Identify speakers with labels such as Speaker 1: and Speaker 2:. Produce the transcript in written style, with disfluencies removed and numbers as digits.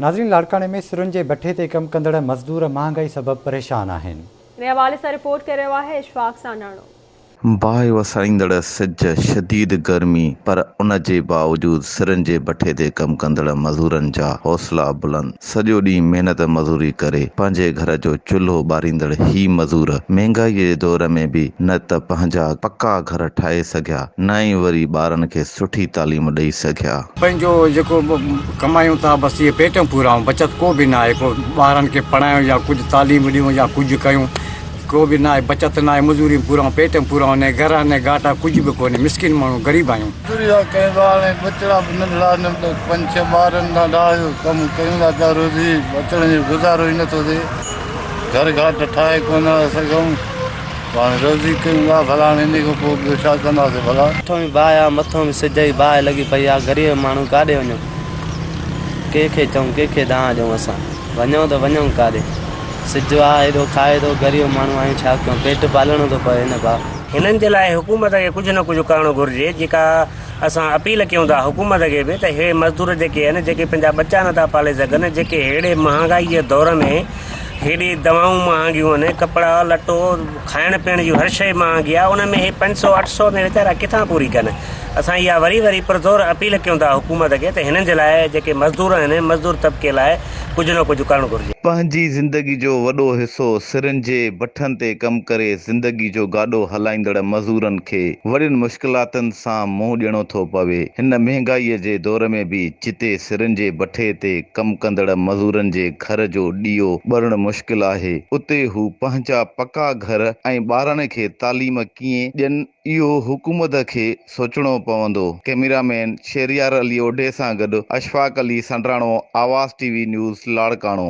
Speaker 1: ناظرين لاڙڪاڻي ۾ سرن جي بٺي تي ڪم ڪندڙ مزدور مهانگائي سبب پريشان آهن.
Speaker 2: ان حوالي سان رپورٽ ڪري رهيو آهي اشفاق سانڊاڻو.
Speaker 3: باهه وسائيندڙ سج، شديد گرمي پر ان جي باوجود سرن جي بٺي تي ڪم ڪندڙ مزورن جا حوصلا بلند. سڄو ڏينهن محنت مزوري ڪري پنهنجي گهر جو چلهو ٻاريندڙ هي مزور مهنگائي جي دور ۾ به نه ته پنهنجا پڪا گهر ٺاهي سگهيا نه ئي وري ٻارن کي سٺي تعليم ڏئي سگهيا.
Speaker 4: پنهنجو جيڪو به ڪمايون ٿا بس اهي پيٽ ۾ پورا آهيون بچت ڪو به ناهي ڪو ٻارن کي پڙهايون يا ڪجهه تعليم ڏيون يا ڪجهه ڪيون ڪو به ناهي بچت ناهي مزوري ۾ پورا آهيون پيٽ ۾ پورا آهيون نه گهر آهن نه گهاٽا ڪجهه به ڪونهي مسڪين ماڻهو غريب آهيون. مزوري ٿا ڪيون
Speaker 5: ٿا هاڻي ٻچڙا به ننڍڙا آهن پنج ڇهه ٻار آهن ڏاڍا اهو ڪم ڪيون ٿا پيا روزي ٻچڙن جو گذارو ئي نٿو ٿئي گهر گهاٽ ٺاهي ڪونه ٿا سگهون. هاڻي روزي ڪيون ٿا ڀلا هاڻي انهي کان پوء ٻيو ڇا ڪنداسين ڀلا. مٿون به باهه
Speaker 6: آ مٿون به سج جي باهه لڳي پئي آ غريب ماڻهو ڪاڏي وڃون ڪنهن کي چئون ڪنهن کي دانهن ڏيون اسان وڃون ته وڃون ڪاڏي سج آ ايڏو کائي ٿو غريب ماڻهو آهيون ڇا ڪيون پيٽ پالڻو ٿو پوي نه ڀاء.
Speaker 7: هنن جي لاء حڪومت کي ڪجهه نه ڪجهه ڪرڻ گهرجي جيڪا اسان اپيل ڪيون ٿا حڪومت کي به ته هي مزدور جيڪي آهن جيڪي پنهنجا ٻچا نٿا پالي سگهن جيڪي ههڙي مهانگائي جي دور ۾ هيڏي دوائون مهانگيون آهن، ڪپڙا، لٽو، کائڻ پيئڻ جون هر شيء مهانگي آهي، ان ۾ هي 500 800 ۾ ويچارا ڪٿان پوري ڪن؟ اسان اها وري وري پرزور اپيل ڪيون ٿا حڪومت کي ته هنن جي لاء جيڪي مزدور آهن، مزدور طبقي لاء ڪجهه نه ڪجهه ڪرڻ گهرجي.
Speaker 3: پنهنجي زندگي جو وڏو حصو سرن جي بٺن تي ڪم ڪري زندگي جو گاڏو هلائيندڙ مزورن کي وڏين مشڪلاتن سان منهن ڏيڻو ٿو پوي. هن مهنگائيء جي دور ۾ به جتي سرن جي بٺي تي ڪم ڪندڙ مزورن جي گهر جو ڏيئو ٻرڻ مشڪل آهي، اتي هو پنهنجا پڪا گهر ۽ ٻارن کي تعليم ڪيئن ڏين اهو حڪومت کي سوچڻو پوندو. ڪئميرا مين شهريار علي اوڍي سان گڏ Ashfaq Ali Sandhrano, Awaz T V news, Larkana.